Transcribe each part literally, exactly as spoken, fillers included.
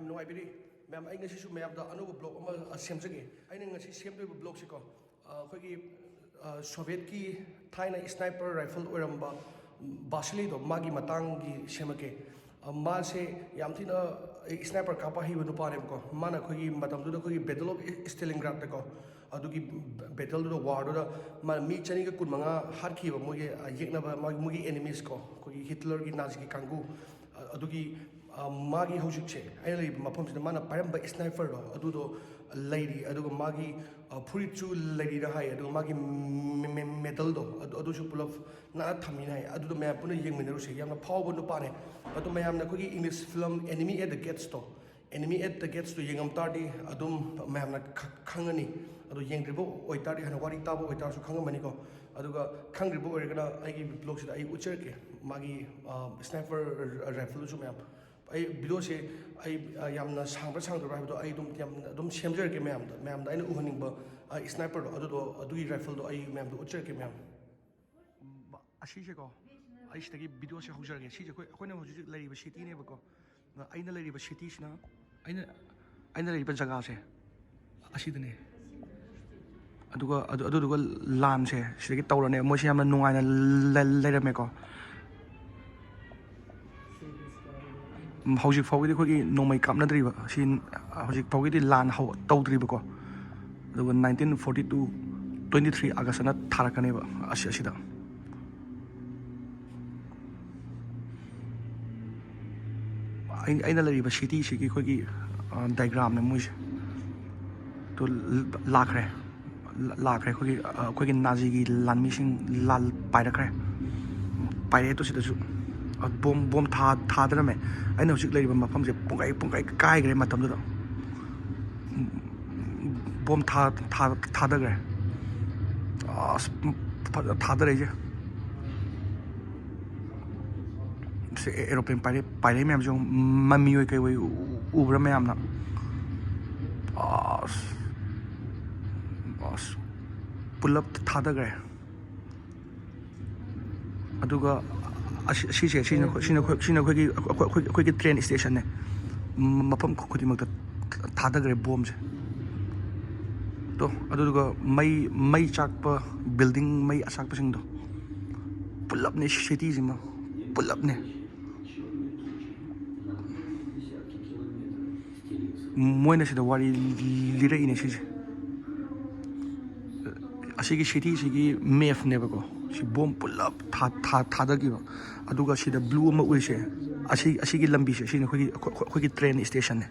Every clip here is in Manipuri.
ꯅꯨꯡꯉꯥꯏꯕꯤꯔꯤ ꯃꯌꯥꯝ꯫ ꯑꯩ ꯉꯁꯤꯁꯨ ꯃꯌꯥꯝꯗ ꯑꯅꯧꯕ ꯕ꯭ꯂꯣꯛ ꯑꯃ ꯑ, ꯁꯦꯝꯖꯒꯦ꯫ ꯑꯩꯅ ꯉꯁꯤ ꯁꯦꯝꯗꯣꯏꯕ ꯕ꯭ꯂꯣꯛꯁꯤꯀꯣ, ꯑ, ꯑꯩꯈꯣꯏꯒꯤ ꯑ, ꯁꯣꯚꯤꯌꯦꯠꯀꯤ ꯊꯥꯏꯅ ꯁ꯭ꯅꯥꯏꯄꯔ ꯔꯥꯏꯐꯜ ꯑꯣꯏꯔꯝꯕ ꯕꯥꯁꯤꯂꯤꯗꯣ, ꯃꯥꯒꯤ ꯃꯇꯥꯡꯒꯤ ꯁꯦꯝꯃꯛꯀꯦ꯫ ꯑ, ꯃꯥꯁꯦ ꯌꯥꯝ ꯊꯤꯅ ꯁ꯭ꯅꯥꯏꯄꯔ ꯀꯥꯞꯄ ꯍꯩꯕ ꯅꯨꯄꯥꯅꯦꯕꯀꯣ꯫ ꯃꯥꯅ ꯑꯩꯈꯣꯏꯒꯤ ꯃꯇꯝꯗꯨꯗ ꯑꯩꯈꯣꯏꯒꯤ ꯕꯦꯇꯜ ꯑꯣꯐ ꯁ꯭ꯇꯦꯂꯤꯟꯒ꯭ꯔꯥꯗꯇꯀꯣ, ꯑꯗꯨꯒꯤ ꯕꯦꯇꯜꯗꯨꯗ, ꯋꯥꯔꯗꯨꯗ ꯃꯥ ꯃꯤ ꯆꯅꯤꯒ ꯀꯨꯟꯃꯉꯥ ꯍꯥꯠꯈꯤꯕ, ꯃꯣꯏꯒꯤ ꯑ, ꯌꯦꯛꯅꯕ ꯃꯥꯒꯤ, ꯃꯣꯏꯒꯤ ꯑꯦꯅꯤꯃꯤꯁꯀꯣ, ꯑꯩꯈꯣꯏꯒꯤ ꯍꯤꯠꯂꯔꯒꯤ ꯅꯥꯖꯤꯒꯤ ꯀꯥꯡꯕꯨ꯫ ꯑ, ꯑꯗꯨꯒꯤ ꯑ, ꯃꯥꯒꯤ ꯍꯧꯖꯤꯛꯁꯦ ꯑꯩꯅ ꯂꯩꯔꯤꯕ ꯃꯐꯝꯁꯤꯗ ꯃꯥꯅ ꯄꯥꯏꯔꯝꯕ ꯁ꯭ꯅꯥꯏꯄꯔꯗꯣ ꯑꯗꯨꯗꯣ ꯂꯩꯔꯤ, ꯑꯗꯨꯒ ꯃꯥꯒꯤ ꯑ, ꯐꯨꯔꯤꯠꯁꯨ ꯂꯩꯔꯤꯅ ꯍꯥꯏ, ꯑꯗꯨꯒ ꯃꯥꯒꯤ ꯃꯦ-, ꯃꯦ-, ꯃꯦꯗꯜꯗꯣ ꯑꯗꯨ, ꯑꯗꯨꯁꯨ ꯄꯨꯂꯞ ꯅꯥꯟꯅ ꯊꯝꯃꯤꯅ ꯍꯥꯏ꯫ ꯑꯗꯨꯗꯣ ꯃꯌꯥꯝ ꯄꯨꯟꯅ ꯌꯦꯡꯃꯤꯟꯅꯔꯨꯁꯦ꯫ ꯌꯥꯝꯅ ꯐꯥꯎꯕ ꯅꯨꯄꯥꯅꯦ꯫ ꯑꯗꯨ ꯃꯌꯥꯝꯅ ꯑꯩꯈꯣꯏꯒꯤ English film enemy at the gates, enemy at the gates ꯌꯦꯡꯉꯝ ꯇꯥꯔꯗꯤ ꯑꯗꯨꯝ ꯃꯌꯥꯝꯅ ꯈ-, ꯈꯪꯉꯅꯤ꯫ ꯑꯗꯣ ꯌꯦꯡꯗ꯭ꯔꯤꯕ ꯑꯣꯏꯇꯥꯔꯗꯤ, ꯍꯥꯟꯅ ꯋꯥꯔꯤ ꯇꯥꯕ ꯑꯣꯏꯇꯥꯔꯁꯨ ꯈꯪꯉꯝꯃꯅꯤꯀꯣ꯫ ꯑꯗꯨꯒ ꯈꯪꯗ꯭ꯔꯤꯕ ꯑꯣꯏꯔꯒꯅ ꯑꯩꯒꯤ ꯕ꯭ꯂꯣꯛꯁꯤꯗ ꯑꯩ ꯎꯠꯆꯔꯛꯀꯦ ꯃꯥꯒꯤ ꯁ꯭ꯅꯥꯏꯄꯔ ꯔꯥꯏꯐꯜꯗꯨꯁꯨ ꯃꯌꯥꯝ꯫ ꯑꯩ ꯚꯤꯗꯤꯑꯣꯁꯦ ꯑꯩ ꯑ, ꯌꯥꯝꯅ ꯁꯥꯡꯕ꯭ꯔꯥ ꯁꯥꯡꯗꯕ꯭ꯔꯥ ꯍꯥꯏꯕꯗꯣ ꯑꯩ ꯑꯗꯨꯝ ꯌꯥꯝ ꯑꯗꯨꯝ ꯁꯦꯝꯖꯔꯛꯀꯦ ꯃꯌꯥꯝꯗ꯫ ꯃꯌꯥꯝꯗ ꯑꯩꯅ ꯎꯍꯟꯅꯤꯡꯕ ꯁ꯭ꯅꯥꯏꯄꯔꯗꯣ ꯑꯗꯨꯗꯣ, ꯑꯗꯨꯒꯤ ꯔꯥꯏꯐꯜꯗꯣ ꯑꯩ ꯃꯌꯥꯝꯗ ꯎꯠꯆꯔꯛꯀꯦ ꯃꯌꯥꯝ꯫ ꯑꯁꯤꯁꯦꯀꯣ, ꯑꯩ ꯁꯤꯗꯒꯤ ꯚꯤꯗꯤꯑꯣꯁꯦ ꯍꯧꯖꯔꯒꯦ꯫ ꯁꯤꯁꯦ ꯑꯩꯈꯣꯏ, ꯑꯩꯈꯣꯏꯅ ꯍꯧꯖꯤꯛ ꯍꯧꯖꯤꯛ ꯂꯩꯔꯤꯕ ꯁꯤꯇꯤꯅꯦꯕꯀꯣ꯫ ꯑꯗ ꯑꯩꯅ ꯂꯩꯔꯤꯕ ꯁꯤꯇꯤꯁꯤꯅ, ꯑꯩꯅ, ꯑꯩꯅ ꯂꯩꯔꯤꯕ ꯖꯒꯥꯁꯦ ꯑꯁꯤꯗꯅꯦ꯫ ꯑꯗꯨꯒ ꯑꯗꯨ-, ꯑꯗꯨꯗꯨꯒ ꯂꯥꯟꯁꯦ ꯁꯤꯗꯒꯤ ꯇꯧꯔꯅꯦ꯫ ꯃꯣꯏꯁꯦ ꯌꯥꯝꯅ ꯅꯨꯡꯉꯥꯏꯅ ꯂꯩ-, ꯂꯩꯔꯝꯃꯦꯀꯣ꯫ ꯎꯝ, ꯍꯧꯖꯤꯛ ꯐꯥꯎꯒꯤꯗꯤ ꯑꯩꯈꯣꯏꯒꯤ ꯅꯣꯡꯃꯩ ꯀꯥꯞꯅꯗ꯭ꯔꯤꯕ꯫ ꯁꯤ ꯍꯧꯖꯤꯛ ꯐꯥꯎꯒꯤꯗꯤ ꯂꯥꯟ ꯍꯧ-, ꯇꯧꯗ꯭ꯔꯤꯕꯀꯣ꯫ ꯑꯗꯨꯒ nineteen forty two twenty three August ꯊꯥꯔꯛꯀꯅꯦꯕ ꯑꯁꯤ, ꯑꯁꯤꯗ꯫ ꯑꯩ-, ꯑꯩꯅ ꯂꯩꯔꯤꯕ ꯁꯤꯇꯤꯁꯤꯒꯤ ꯑꯩꯈꯣꯏꯒꯤ, ꯑ, ꯗꯥꯏꯒ꯭ꯔꯥꯝꯅꯦ ꯃꯣꯏꯁꯦ꯫ ꯇꯨ ꯂ-, ꯂꯥꯛꯈ꯭ꯔꯦ꯫ ꯂ-, ꯂꯥꯛꯈ꯭ꯔꯦ꯫ ꯑꯩꯈꯣꯏꯒꯤ, ꯑ, ꯑꯩꯈꯣꯏꯒꯤ ꯅꯥꯖꯤꯒꯤ ꯂꯥꯟꯃꯤꯁꯤꯡ ꯂꯥꯟ ꯄꯥꯏꯔꯛꯈ꯭ꯔꯦ꯫ ꯄꯥꯏꯔꯛꯑꯦ ꯇꯨ ꯁꯤꯗꯁꯨ꯫ ꯑ, ꯕꯣꯝ, ꯕꯣꯝ ꯊꯥ-, ꯊꯥꯗꯔꯝꯃꯦ꯫ ꯑꯩꯅ ꯍꯧꯖꯤꯛ ꯂꯩꯔꯤꯕ ꯃꯐꯝꯁꯦ ꯄꯨꯡꯀꯥꯏ, ꯄꯨꯡꯀꯥꯏ ꯀꯥꯏꯈ꯭ꯔꯦ ꯃꯇꯝꯗꯨꯗ꯫ ꯕꯣꯝ ꯊꯥ-, ꯊꯥ-, ꯊꯥꯗꯈ꯭ꯔꯦ꯫ ꯑꯁ, ꯐꯖ ꯊꯥꯗꯔꯛꯏꯁꯦ꯫ ꯁꯤ ꯑꯦ-, ꯑꯦꯔꯣꯄ꯭ꯂꯦꯟ ꯄꯥꯏꯔꯦ, ꯄꯥꯏꯔꯛꯏ ꯃꯌꯥꯝꯁꯦ ꯌꯦꯡꯉꯨ, ꯃꯃꯤ ꯑꯣꯏ ꯀꯩ ꯑꯣꯏ ꯎ-, ꯎꯕ꯭ꯔꯥ ꯃꯌꯥꯝꯅ? ꯑꯁ, ꯑꯁ, ꯄꯨꯂꯞ ꯊꯥꯗꯈ꯭ꯔꯦ꯫ ꯑꯗꯨꯒ ꯑꯁꯤ-, ꯑꯁꯤꯁꯦ, ꯁꯤꯅ ꯑꯩꯈꯣꯏ-, ꯁꯤꯅ ꯑꯩꯈꯣꯏ-, ꯁꯤꯅ ꯑꯩꯈꯣꯏꯒꯤ, ꯑꯩꯈꯣꯏ-, ꯑꯩꯈꯣꯏ-, ꯑꯩꯈꯣꯏꯒꯤ ꯇ꯭ꯔꯦꯟ ꯁ꯭ꯇꯦꯁꯟꯅꯦ꯫ ꯃꯐꯝ ꯈꯨꯗꯤꯡꯃꯛꯇ ꯊꯥꯗꯈ꯭ꯔꯦ ꯕꯣꯝꯁꯦ꯫ ꯇꯣ, ꯑꯗꯨꯗꯨꯒ ꯃꯩ ꯃꯩ ꯆꯥꯛꯄ, ꯕꯤꯜꯗꯤꯡ ꯃꯩ ꯑꯆꯥꯛꯄꯁꯤꯡꯗꯣ ꯄꯨꯜꯂꯞꯅꯦ, ꯁꯤꯇꯤꯁꯤꯃ ꯄꯨꯜꯂꯞꯅꯦ꯫ ꯃꯣꯏꯅ ꯁꯤꯗ ꯋꯥꯔꯤ ꯂꯤꯔꯛꯏꯅꯦ ꯁꯤꯁꯦ꯫ ꯑꯁꯤꯒꯤ ꯁꯤꯇꯤꯁꯤꯒꯤ ꯃꯦꯞꯅꯦꯕꯀꯣ꯫ ꯁꯤ ꯕꯣꯝ ꯄꯨꯜꯂꯞ ꯊꯥ- ꯊꯥ- ꯊꯥꯗꯈꯤꯕ꯫ ꯑꯗꯨꯒ ꯁꯤꯗ ꯕ꯭ꯂꯨ ꯑꯃ ꯎꯔꯤꯁꯦ, ꯑꯁꯤ ꯑꯁꯤꯒꯤ ꯂꯝꯕꯤꯁꯦ, ꯁꯤꯅ ꯑꯩꯈꯣꯏꯒꯤ ꯑꯩꯈꯣꯏ- ꯑꯩꯈꯣꯏꯒꯤ ꯇ꯭ꯔꯦꯟ ꯏꯁꯇꯦꯁꯟꯅꯦ꯫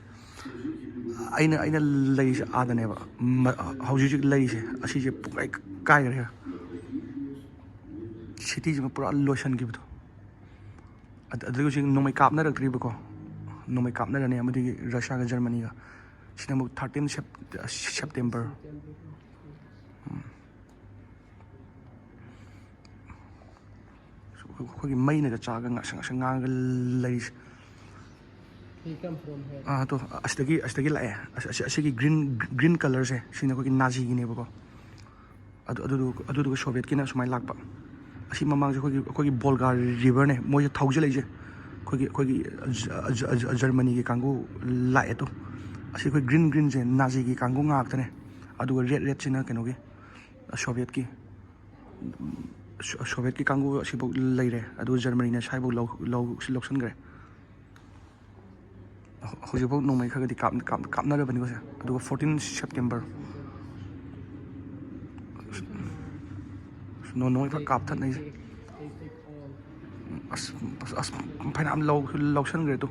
ꯑꯩꯅ ꯑꯩꯅ ꯂꯩꯔꯤꯁꯦ ꯑꯥꯗꯅꯦꯕ꯫ ꯃ- ꯍꯧꯖꯤꯛ ꯍꯧꯖꯤꯛ ꯂꯩꯔꯤꯁꯦ ꯑꯁꯤꯁꯦ ꯄꯨꯡꯀꯥꯏ ꯀꯥꯏꯈ꯭ꯔꯦ꯫ ꯁꯤꯇꯤꯁꯤꯃ ꯄꯨꯔꯥ ꯂꯣꯏꯁꯤꯟꯈꯤꯕꯗꯣ꯫ ꯑꯗ- ꯑꯗꯨꯗꯒꯤ ꯍꯧꯖꯤꯛ ꯅꯣꯡꯃꯩ ꯀꯥꯞꯅꯔꯛꯇ꯭ꯔꯤꯕꯀꯣ꯫ ꯅꯣꯡꯃꯩ ꯀꯥꯞꯅꯔꯅꯤ ꯑꯃꯗꯒꯤ ꯔꯁꯤꯌꯥꯒ ꯖꯔꯃꯅꯤꯒ꯫ ꯁꯤꯅ ꯑꯃꯨꯛ ꯊꯥꯔꯇꯤꯟ ꯁꯦꯞ- ꯁꯦꯞꯇꯦꯝꯕꯔ꯫ ꯎꯝ꯫ ꯑꯩꯈꯣꯏꯒꯤ ꯃꯩꯅꯒ ꯆꯥꯛꯑꯒ ꯉꯥꯡꯁꯪ ꯉꯥꯡꯁꯪ ꯉꯥꯡꯉꯒ ꯂꯩꯔꯤꯁꯦ꯫ He come from here. ꯑꯥ, ꯇꯣ, ꯑꯁꯤꯗꯒꯤ ꯑꯁꯤꯗꯒꯤ ꯂꯥꯛꯑꯦ꯫ ꯑꯁ- ꯑꯁꯤ- ꯑꯁꯤꯒꯤ ꯒ꯭ꯔꯤꯟ ꯒ꯭ꯔꯤꯟ ꯀꯂꯔꯁꯦ, ꯁꯤꯅ ꯑꯩꯈꯣꯏꯒꯤ ꯅꯥꯖꯤꯒꯤꯅꯦꯕꯀꯣ꯫ ꯑꯗꯨ ꯑꯗꯨꯗꯨ- ꯑꯗꯨꯗꯨꯒ ꯁꯣꯚꯤꯌꯦꯠꯀꯤꯅ ꯁꯨꯃꯥꯏꯅ ꯂꯥꯛꯄ꯫ ꯑꯁꯤ ꯃꯃꯥꯡꯁꯦ ꯑꯩꯈꯣꯏꯒꯤ ꯑꯩꯈꯣꯏꯒꯤ ꯕꯣꯜꯒꯥ ꯔꯤꯚꯔꯅꯦ ꯃꯣꯏꯁꯦ ꯊꯧꯖꯤꯜꯂꯛꯏꯁꯦ꯫ ꯑꯩꯈꯣꯏꯒꯤ ꯑꯩꯈꯣꯏꯒꯤ ꯖ- ꯖ- ꯖ- ꯖꯔꯃꯅꯤꯒꯤ ꯀꯥꯡꯕꯨ ꯂꯥꯛꯑꯦ ꯇꯣ꯫ ꯑꯁꯤ ꯑꯩꯈꯣꯏ ꯒ꯭ꯔꯤꯟ ꯒ꯭ꯔꯤꯟꯁꯦ ꯅꯥꯖꯤꯒꯤ ꯀꯥꯡꯕꯨ ꯉꯥꯛꯇꯅꯦ꯫ ꯑꯗꯨꯒ ꯔꯦꯠ ꯔꯦꯠꯁꯤꯅ ꯀꯩꯅꯣꯒꯤ, ꯁꯣꯚꯤꯌꯦꯠꯀꯤ꯫ ꯁꯣ- ꯁꯣꯚꯤꯌꯦꯠꯀꯤ ꯀꯥꯡꯕꯨ ꯑꯁꯤꯐꯥꯎ ꯂꯩꯔꯦ꯫ ꯑꯗꯨꯒ ꯖꯔꯃꯅꯤꯅ ꯁ꯭ꯋꯥꯏꯐꯥꯎ ꯂꯧ- ꯂꯧ- ꯂꯧꯁꯤꯟꯈ꯭ꯔꯦ꯫ ꯍꯧꯖꯤꯛꯐꯥꯎ ꯅꯣꯡꯃꯩ ꯈꯔꯒꯗꯤ ꯀꯥꯞ- ꯀꯥꯞ- ꯀꯥꯞꯅꯔꯕꯅꯤꯀꯣ ꯁꯦ꯫ ꯑꯗꯨꯒ ꯐꯣꯔꯇꯤꯟ ꯁꯦꯞꯇꯦꯝꯕꯔ꯫ ꯅꯣ- ꯅꯣꯡꯃꯩ ꯐꯖ ꯀꯥꯞꯊꯠꯅꯩꯁꯦ꯫ ꯑꯁ ꯑꯁ ꯑꯁ ꯐꯅꯌꯥꯝ ꯂꯧ- ꯂꯧꯁꯟꯈ꯭ꯔꯦ ꯇꯨ꯫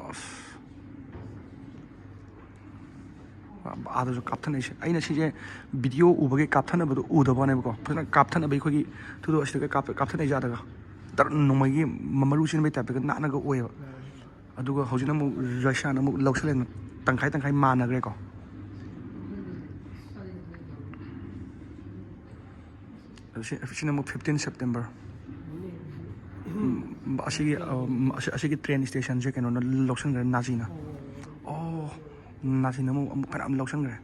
ꯑꯁ꯫ ꯑꯥꯗꯁꯨ ꯀꯥꯞꯊꯠꯅꯩꯁꯦ꯫ ꯑꯩꯅ ꯁꯤꯁꯦ ꯚꯤꯗꯤꯑꯣ ꯎꯕꯒꯤ ꯀꯥꯞꯊꯠꯅꯕꯗꯣ ꯎꯗꯕꯅꯦꯕꯀꯣ꯫ ꯐꯖꯅ ꯀꯥꯞꯊꯠꯅꯕꯒꯤ ꯑꯩꯈꯣꯏꯒꯤ ꯊꯨꯗꯣ ꯑꯁꯤꯗꯒ ꯀꯥꯞ- ꯀꯥꯞꯊꯠꯅꯩꯁꯦ ꯑꯥꯗꯒ꯫ ꯇꯔ- ꯅꯣꯡꯃꯩꯒꯤ ꯃ- ꯃꯔꯨ ꯆꯦꯟꯕꯒꯤ ꯇꯥꯏꯞꯇꯒ ꯅꯥꯟꯅꯒ ꯑꯣꯏꯌꯦꯕ꯫ ꯑꯗꯨꯒ ꯍꯧꯖꯤꯛꯅ ꯑꯃꯨꯛ ꯔꯁꯤꯌꯥꯅ ꯑꯃꯨꯛ ꯂꯧꯁꯜꯂꯦꯅ ꯇꯪꯈꯥꯏ ꯇꯪꯈꯥꯏ ꯃꯥꯟꯅꯈ꯭ꯔꯦꯀꯣ꯫ ꯑꯗꯨ ꯁꯤ- ꯁꯤꯅ ꯑꯃꯨꯛ ꯐꯤꯐꯇꯤꯟ ꯁꯦꯞꯇꯦꯝꯕꯔ꯫ ꯎꯝ, ꯑꯁꯤꯒꯤ, ꯑ, ꯑꯁꯤ- ꯑꯁꯤꯒꯤ ꯇ꯭ꯔꯦꯟ ꯁ꯭ꯇꯦꯁꯟꯁꯦ ꯀꯩꯅꯣꯅ ꯂꯧꯁꯟꯈ꯭ꯔꯦ, ꯅꯥꯖꯤꯅ꯫ ꯑꯣ, ꯅꯥꯖꯤꯅ ꯑꯃꯨꯛ ꯑꯃꯨꯛ ꯐꯅꯌꯥꯝ ꯂꯧꯁꯟꯈ꯭ꯔꯦ꯫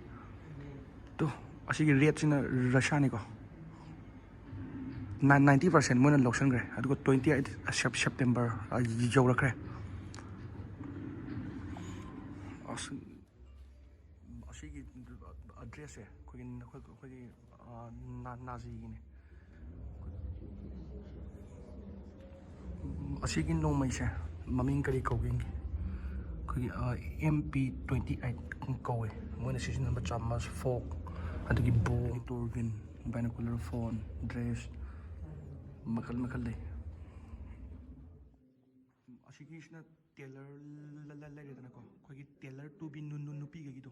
ꯇꯨ, ꯁꯤꯒꯤ ꯔꯦꯠꯁꯤꯅ ꯔꯁꯤꯌꯥꯅꯤꯀꯣ꯫ ꯅꯥꯏꯟꯇꯤ ꯄꯥꯔꯁꯦꯟ ꯃꯣꯏꯅ ꯂꯧꯁꯤꯟꯈ꯭ꯔꯦ, ꯑꯗꯨꯒ ꯇ꯭ꯋꯦꯟꯇꯤ ꯑꯩꯠ ꯁꯦꯞꯇꯦꯝꯕꯔ ꯌꯧꯔꯛꯈ꯭ꯔꯦ꯫ ꯑꯁ, ꯑꯁꯤꯒꯤ ꯑꯦꯗ꯭ꯔꯦꯁꯁꯦ ꯑꯩꯈꯣꯏꯒꯤ ꯑꯩꯈꯣꯏꯒꯤ ꯅꯥꯖꯤꯒꯤꯅꯦ꯫ ꯑꯁꯤꯒꯤ ꯅꯣꯡꯃꯩꯁꯦ ꯃꯃꯤꯡ ꯀꯔꯤ ꯀꯧꯒꯦ? ꯑꯩꯈꯣꯏꯒꯤ ꯑꯦꯝ ꯄꯤ ꯇ꯭ꯋꯦꯟꯇꯤ ꯑꯩꯠ ꯀꯧꯋꯦ꯫ ꯃꯣꯏꯅ ꯁꯤꯖꯤꯟꯅꯕ ꯆꯥꯃꯁ, ꯐꯣꯛ, ꯑꯗꯒꯤ ꯕꯣ, ꯇꯣꯔꯕꯤꯟ, ꯕꯥꯏꯅꯣꯀꯨꯂꯔ ꯐꯣꯟ, ꯗ꯭ꯔꯦꯁ, ꯃꯈꯜ ꯃꯈꯜ ꯂꯩ꯫ ꯑꯁꯤꯒꯤꯁꯤꯅ ꯇꯦꯂꯔ ꯂꯩꯔꯦꯗꯅꯀꯣ, ꯑꯩꯈꯣꯏꯒꯤ ꯇꯦꯂꯔ ꯇꯨꯕꯤ ꯅꯨꯄꯤꯈꯩꯒꯤꯗꯣ,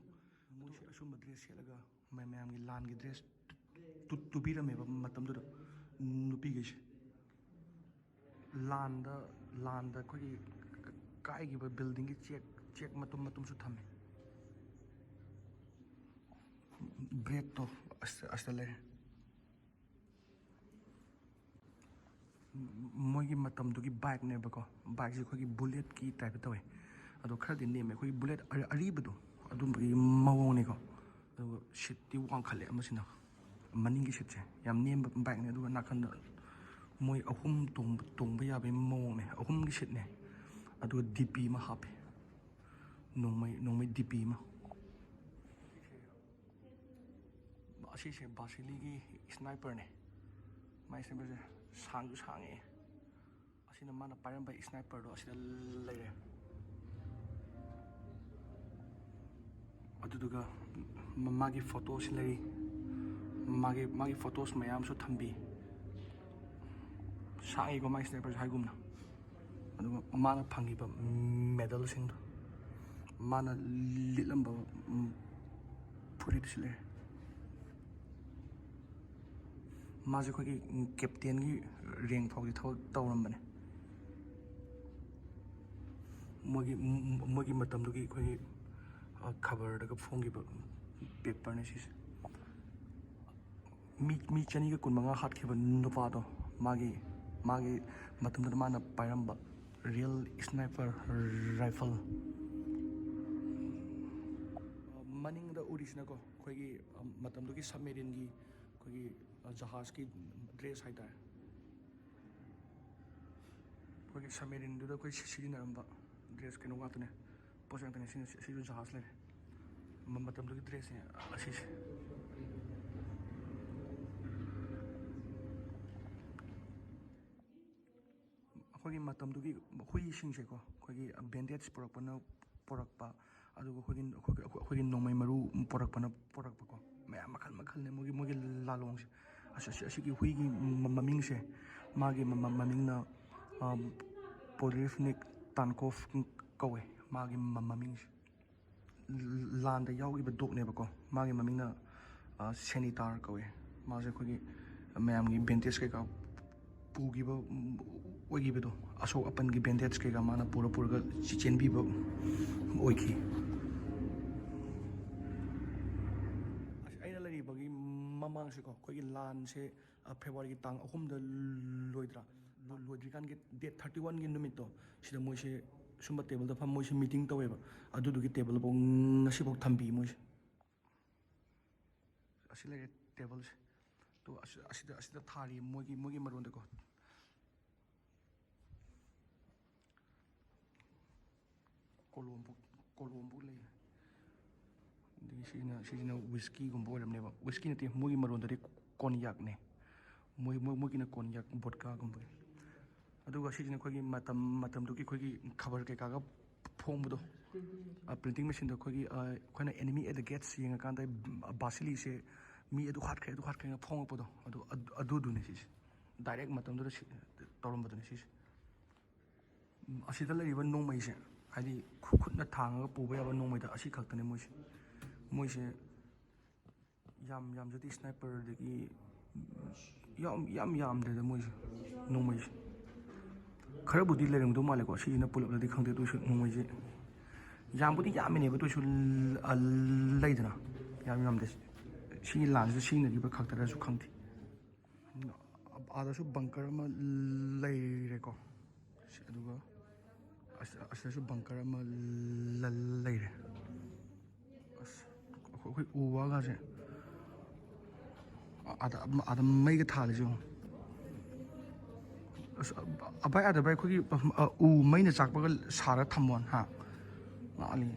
ꯃꯣꯏꯁꯦ ꯑꯁꯨꯝꯕ ꯗ꯭ꯔꯦꯁ ꯁꯦꯠꯂꯒ ꯃꯌꯥꯝꯒꯤ ꯂꯥꯟꯒꯤ ꯗ꯭ꯔꯦꯁ ꯇꯨꯕꯤꯔꯝꯃꯦꯕ ꯃꯇꯝꯗꯨꯗ ꯅꯨꯄꯤꯈꯩꯁꯦ꯫ ꯂꯥꯟꯗ ꯂꯥꯟꯗ ꯑꯩꯈꯣꯏꯒꯤ ꯀꯥꯏꯈꯤꯕ ꯕꯤꯜꯗꯤꯡꯒꯤ ꯆꯦꯛ ꯆꯦꯛ ꯃꯇꯨꯝ ꯃꯇꯨꯝꯁꯨ ꯊꯝꯃꯦ꯫ ꯕ꯭ꯔꯦꯛꯇꯣ ꯑꯁ ꯑꯁꯤꯗ ꯂꯩꯔꯦ꯫ ꯃꯣꯏꯒꯤ ꯃꯇꯝꯗꯨꯒꯤ ꯕꯥꯏꯛꯅꯦꯕꯀꯣ꯫ ꯕꯥꯏꯛꯁꯦ ꯑꯩꯈꯣꯏꯒꯤ ꯕꯨꯂꯦꯠꯀꯤ ꯇꯥꯏꯞꯇ ꯇꯧꯋꯦ꯫ ꯑꯗꯣ ꯈꯔꯗꯤ ꯅꯦꯝꯃꯦ, ꯑꯩꯈꯣꯏꯒꯤ ꯕꯨꯂꯦꯠ ꯑꯔꯤꯕꯗꯣ ꯑꯗꯨꯝꯕꯒꯤ ꯃꯑꯣꯡꯅꯤꯀꯣ꯫ ꯑꯗꯨꯒ ꯁꯤꯠꯇꯤ ꯋꯥꯡꯈꯠꯂꯦ ꯑꯃꯁꯤꯅ꯫ ꯃꯅꯤꯡꯒꯤ ꯁꯤꯠꯁꯦ ꯌꯥꯝ ꯅꯦꯝꯕ ꯕꯥꯏꯛꯅꯦ꯫ ꯑꯗꯨꯒ ꯅꯥꯀꯟꯗ ꯃꯣꯏ ꯑꯍꯨꯝ ꯇꯣꯡꯕ ꯇꯣꯡꯕ ꯌꯥꯕꯒꯤ ꯃꯑꯣꯡꯅꯦ꯫ ꯑꯍꯨꯝꯒꯤ ꯁꯤꯠꯅꯦ꯫ ꯑꯗꯨꯒ ꯗꯤ ꯄꯤ ꯑꯃ ꯍꯥꯞꯄꯦ꯫ ꯅꯣꯡꯃꯩ ꯅꯣꯡꯃꯩ ꯗꯤ ꯄꯤ ꯑꯃ꯫ ꯑꯁꯤꯁꯦ ꯕꯥꯁꯤꯂꯤꯒꯤ ꯁ꯭ꯅꯥꯏꯄꯔꯅꯦ꯫ ꯃꯥꯏ ꯁ꯭ꯅꯥꯏꯄꯔꯁꯦ ꯁꯥꯡꯁꯨ ꯁꯥꯡꯉꯦ꯫ ꯑꯁꯤꯅ ꯃꯥꯅ ꯄꯥꯏꯔꯝꯕ ꯁ꯭ꯅꯥꯏꯄꯔꯗꯣ ꯑꯁꯤꯗ ꯂꯩꯔꯦ꯫ ꯑꯗꯨꯗꯨꯒ ꯃꯥꯒꯤ ꯐꯣꯇꯣꯁꯤ ꯂꯩꯔꯤ꯫ ꯃꯥꯒꯤ ꯃꯥꯒꯤ ꯐꯣꯇꯣꯁ ꯃꯌꯥꯝꯁꯨ ꯊꯝꯕꯤ꯫ ꯁꯥꯡꯉꯤꯀꯣ ꯃꯥꯒꯤ ꯁ꯭ꯅꯥꯏꯄꯔꯁꯦ ꯍꯥꯏꯒꯨꯝꯅ꯫ ꯑꯗꯨꯒ ꯃꯥꯅ ꯐꯪꯈꯤꯕ ꯃꯦꯗꯜꯁꯤꯡꯗꯣ, ꯃꯥꯅ ꯂꯤꯠꯂꯝꯕ ꯐꯨꯔꯤꯠꯁꯨ ꯂꯩꯔꯦ꯫ ꯃꯥꯁꯦ ꯑꯩꯈꯣꯏꯒꯤ ꯀꯦꯞꯇꯦꯟꯒꯤ ꯔꯦꯡ ꯐꯥꯎꯗꯤ ꯊꯕꯛ ꯇꯧꯔꯝꯕꯅꯦ꯫ ꯃꯣꯏꯒꯤ ꯃꯣꯏꯒꯤ ꯃꯇꯝꯗꯨꯒꯤ ꯑꯩꯈꯣꯏꯒꯤ ꯈꯕꯔꯗꯒ ꯐꯣꯡꯈꯤꯕ ꯄꯦꯄꯔꯅꯦ ꯁꯤꯁꯦ꯫ ꯃꯤ ꯃꯤ ꯆꯅꯤꯒ ꯀꯨꯟꯃꯉꯥ ꯍꯥꯠꯈꯤꯕ ꯅꯨꯄꯥꯗꯣ, ꯃꯥꯒꯤ ꯃꯥꯒꯤ ꯃꯇꯝꯗꯨꯗ ꯃꯥꯅ ꯄꯥꯏꯔꯝꯕ ꯔꯤꯌꯦꯜ ꯁ꯭ꯅꯥꯏꯄꯔ ꯔꯥꯏꯐꯜ꯫ ꯃꯅꯤꯡꯗ ꯎꯔꯤ ꯁꯤꯁꯤꯅꯀꯣ ꯑꯩꯈꯣꯏꯒꯤ, ꯑ, ꯃꯇꯝꯗꯨꯒꯤ ꯁꯕꯃꯦꯔꯤꯟꯒꯤ ꯑꯩꯈꯣꯏꯒꯤ, ꯑ, ꯖꯍꯥꯖꯀꯤ ꯗ꯭ꯔꯦꯁ ꯍꯥꯏꯇꯥꯔꯦ꯫ ꯑꯩꯈꯣꯏꯒꯤ ꯁꯕꯃꯦꯔꯤꯟꯗꯨꯗ ꯑꯩꯈꯣꯏ ꯁꯤ-, ꯁꯤꯖꯤꯟꯅꯔꯝꯕ ꯗ꯭ꯔꯦꯁ ꯀꯩꯅꯣ ꯉꯥꯛꯇꯅꯦ, ꯄꯣꯠ ꯆꯩ ꯉꯥꯛꯇꯅꯦ꯫ ꯁꯤꯅ, ꯁꯤꯁꯨ ꯖꯍꯥꯖ ꯂꯩꯔꯦ꯫ ꯃ-, ꯃꯇꯝꯗꯨꯒꯤ ꯗ꯭ꯔꯦꯁꯅꯦ ꯑꯁꯤꯁꯦ꯫ ꯑꯩꯈꯣꯏꯒꯤ ꯃꯇꯝꯗꯨꯒꯤ ꯍꯨꯏꯁꯤꯡꯁꯦꯀꯣ, ꯑꯩꯈꯣꯏꯒꯤ ꯕꯦꯟꯗꯦꯖ ꯄꯨꯔꯛꯄꯅ ꯄꯨꯔꯛꯄ, ꯑꯗꯨꯒ ꯑꯩꯈꯣꯏꯒꯤ, ꯑꯩꯈꯣꯏꯒꯤ, ꯑꯩꯈꯣꯏꯒꯤ ꯅꯣꯡꯃꯩ ꯃꯔꯨ ꯄꯨꯔꯛꯄꯅ ꯄꯨꯔꯛꯄꯀꯣ, ꯃꯌꯥꯝ ꯃꯈꯜ ꯃꯈꯜꯅꯦ ꯃꯣꯏꯒꯤ, ꯃꯣꯏꯒꯤ ꯂꯥꯂꯣꯡꯁꯦ꯫ ꯑꯁ-, ꯑꯁꯤ-, ꯑꯁꯤꯒꯤ ꯍꯨꯏꯒꯤ ꯃ-, ꯃꯃꯤꯡꯁꯦ, ꯃꯥꯒꯤ ꯃ-, ꯃ-, ꯃꯃꯤꯡꯅ, ꯑ, ꯄꯣꯗ꯭ꯔꯤꯐꯅꯤꯛ ꯇꯥꯟꯀꯣꯐ ꯀꯧꯋꯦ ꯃꯥꯒꯤ ꯃ-, ꯃꯃꯤꯡꯁꯦ꯫ ꯂꯥꯟꯗ ꯌꯥꯎꯈꯤꯕ ꯗꯣꯛꯅꯦꯕꯀꯣ꯫ ꯃꯥꯒꯤ ꯃꯃꯤꯡꯅ, ꯑ, ꯁꯦꯅꯤꯇꯥꯔ ꯀꯧꯋꯦ꯫ ꯃꯥꯁꯦ ꯑꯩꯈꯣꯏꯒꯤ ꯃꯌꯥꯝꯒꯤ ꯕꯦꯟꯗꯦꯖ ꯀꯩꯀꯥ ꯄꯨꯈꯤꯕ, ꯎꯝ, ꯑꯣꯏꯈꯤꯕꯗꯣ, ꯑꯁꯣꯛ ꯑꯄꯟꯒꯤ ꯕꯦꯟꯗꯦꯖ ꯀꯩꯀꯥ ꯃꯥꯅ ꯄꯨꯔ ꯄꯨꯔꯒ ꯆꯦ-, ꯆꯦꯟꯕꯤꯕ ꯑꯣꯏꯈꯤ꯫ ꯑꯁ, ꯑꯩꯅ ꯂꯩꯔꯤꯕꯒꯤ ꯃꯃꯥꯡꯁꯦꯀꯣ, ꯑꯩꯈꯣꯏꯒꯤ ꯂꯥꯟꯁꯦ, ꯑ, ꯐꯦꯕ꯭ꯔꯨꯋꯥꯔꯤꯒꯤ ꯇꯥꯡ ꯑꯍꯨꯝꯗ ꯂꯣꯏꯗ꯭ꯔꯥ? ꯂꯣ-, ꯂꯣꯏꯗ꯭ꯔꯤꯀꯥꯟꯒꯤ ꯗꯦꯠ ꯊꯥꯔꯇꯤ ꯋꯥꯟꯒꯤ ꯅꯨꯃꯤꯠꯇꯣ, ꯁꯤꯗ ꯃꯣꯏꯁꯦ ꯁꯨꯝꯕ ꯇꯦꯕꯜꯗ ꯐꯝ ꯃꯣꯏꯁꯦ ꯃꯤꯇꯤꯡ ꯇꯧꯋꯦꯕ꯫ ꯑꯗꯨꯗꯨꯒꯤ ꯇꯦꯕꯜꯐꯥꯎ ꯉꯁꯤꯐꯥꯎ ꯊꯝꯕꯤ ꯃꯣꯏꯁꯦ꯫ ꯑꯁꯤ ꯂꯩꯔꯦ ꯇꯦꯕꯜꯁꯦ꯫ ꯇꯣ ꯑꯁꯤ-, ꯑꯁꯤꯗ, ꯑꯁꯤꯗ ꯊꯥꯔꯤ ꯃꯣꯏꯒꯤ, ꯃꯣꯏꯒꯤ ꯃꯔꯣꯟꯗꯀꯣ꯫ ꯀꯣꯂꯣꯝꯕꯨꯛ, ꯀꯣꯂꯣꯝꯕꯨꯛ ꯂꯩ꯫ ꯑꯗꯒꯤ ꯁꯤꯅ, ꯁꯤꯁꯤꯅ ꯋꯤꯁꯀꯤꯒꯨꯝꯕ ꯑꯣꯏꯔꯝꯅꯦꯕ꯫ ꯋꯤꯁꯀꯤ ꯅꯠꯇꯦ, ꯃꯣꯏꯒꯤ ꯃꯔꯣꯟꯗꯗꯤ ꯀꯣꯟꯌꯥꯛꯅꯦ꯫ ꯃꯣꯏ, ꯃꯣꯏ, ꯃꯣꯏꯒꯤꯅ ꯀꯣꯟꯌꯥꯛ ꯕꯣꯗꯀꯥꯒꯨꯝꯕꯒꯤ꯫ ꯑꯗꯨꯒ ꯁꯤꯁꯤꯅ ꯑꯩꯈꯣꯏꯒꯤ ꯃꯇꯝ, ꯃꯇꯝꯗꯨꯒꯤ ꯑꯩꯈꯣꯏꯒꯤ ꯈꯕꯔ ꯀꯩꯀꯥꯒ ꯐꯣꯡꯕꯗꯣ꯫ ꯑ, ꯄ꯭ꯔꯤꯟꯇꯤꯡ ꯃꯦꯆꯤꯟꯗ ꯑꯩꯈꯣꯏꯒꯤ, ꯑ, ꯑꯩꯈꯣꯏꯅ ꯑꯦꯅꯤꯃꯤ ꯑꯦꯠ ꯗ ꯒꯦꯠꯁ ꯌꯦꯡꯉꯀꯥꯟꯗ, ꯕꯥꯁꯤꯂꯤꯁꯦ ꯃꯤ ꯑꯗꯨ ꯍꯥꯠꯈ꯭ꯔꯦ, ꯑꯗꯨ ꯍꯥꯠꯈ꯭ꯔꯦꯅ ꯐꯣꯡꯉꯛꯄꯗꯣ꯫ ꯑꯗꯨ, ꯑꯗꯨ, ꯑꯗꯨꯗꯨꯅꯦ ꯁꯤꯁꯦ꯫ ꯗꯥꯏꯔꯦꯛ ꯃꯇꯝꯗꯨꯗ ꯁꯤ-, ꯇꯧꯔꯝꯕꯗꯨꯅꯦ ꯁꯤꯁꯦ꯫ ꯎꯝ, ꯑꯁꯤꯗ ꯂꯩꯔꯤꯕ ꯅꯣꯡꯃꯩꯁꯦ, ꯍꯥꯏꯗꯤ ꯈꯨ-, ꯈꯨꯠꯅ ꯊꯥꯡꯉꯒ ꯄꯨꯕ ꯌꯥꯕ ꯅꯣꯡꯃꯩꯗ ꯑꯁꯤ ꯈꯛꯇꯅꯦ ꯃꯣꯏꯁꯦ꯫ ꯃꯣꯏꯁꯦ ꯌꯥꯝ ꯌꯥꯝꯖꯗꯦ, ꯁ꯭ꯅꯥꯏꯄꯔꯗꯒꯤ ꯌꯥꯝ, ꯌꯥꯝ ꯌꯥꯝꯗ꯭ꯔꯦꯗ ꯃꯣꯏꯁꯦ, ꯅꯣꯡꯃꯩꯁꯦ꯫ ꯈꯔꯕꯨꯗꯤ ꯂꯩꯔꯝꯗꯧ ꯃꯥꯜꯂꯦꯀꯣ, ꯁꯤꯁꯤꯅ ꯄꯨꯂꯞꯅꯗꯤ ꯈꯪꯗꯦ, ꯑꯗꯨ ꯑꯣꯏꯁꯨ ꯅꯣꯡꯃꯩꯁꯦ ꯌꯥꯝꯕꯨꯗꯤ ꯌꯥꯝꯃꯤꯅꯦꯕ, ꯑꯗꯨ ꯑꯣꯏꯁꯨ ꯂ-, ꯑ, ꯂꯩꯗꯅ, ꯌꯥꯝ ꯌꯥꯝꯗꯦ꯫ ꯁꯤꯒꯤ ꯂꯥꯟꯁꯤꯗ ꯁꯤꯖꯤꯟꯅꯈꯤꯕ꯭ꯔꯥ ꯈꯛꯇꯔꯁꯨ ꯈꯪꯗꯦ꯫ ꯑꯥꯗꯁꯨ ꯕꯪꯀꯔ ꯑꯃ ꯂꯩꯔꯦꯀꯣ꯫ ꯁꯤ-, ꯑꯗꯨꯒ ꯑꯁ-, ꯑꯁꯤꯗꯁꯨ ꯕꯪꯀꯔ ꯑꯃ ꯂ-, ꯂꯩꯔꯦ꯫ ꯑꯁ, ꯑꯩꯈꯣꯏ ꯎ ꯋꯥꯒꯁꯦ ꯑꯥꯗ, ꯑꯥꯗ ꯃꯩꯒ ꯊꯥꯜꯂꯤꯁꯦ ꯌꯦꯡꯉꯣ꯫ ꯑꯁ, ꯑꯚꯥꯏ, ꯑꯥꯗ ꯚꯥꯏ, ꯑꯩꯈꯣꯏꯒꯤ, ꯑ, ꯎ ꯃꯩꯅ ꯆꯥꯛꯄꯒ ꯁꯥꯔ ꯊꯝꯃꯣꯟ ꯍꯥ, ꯉꯥꯜꯂꯤ꯫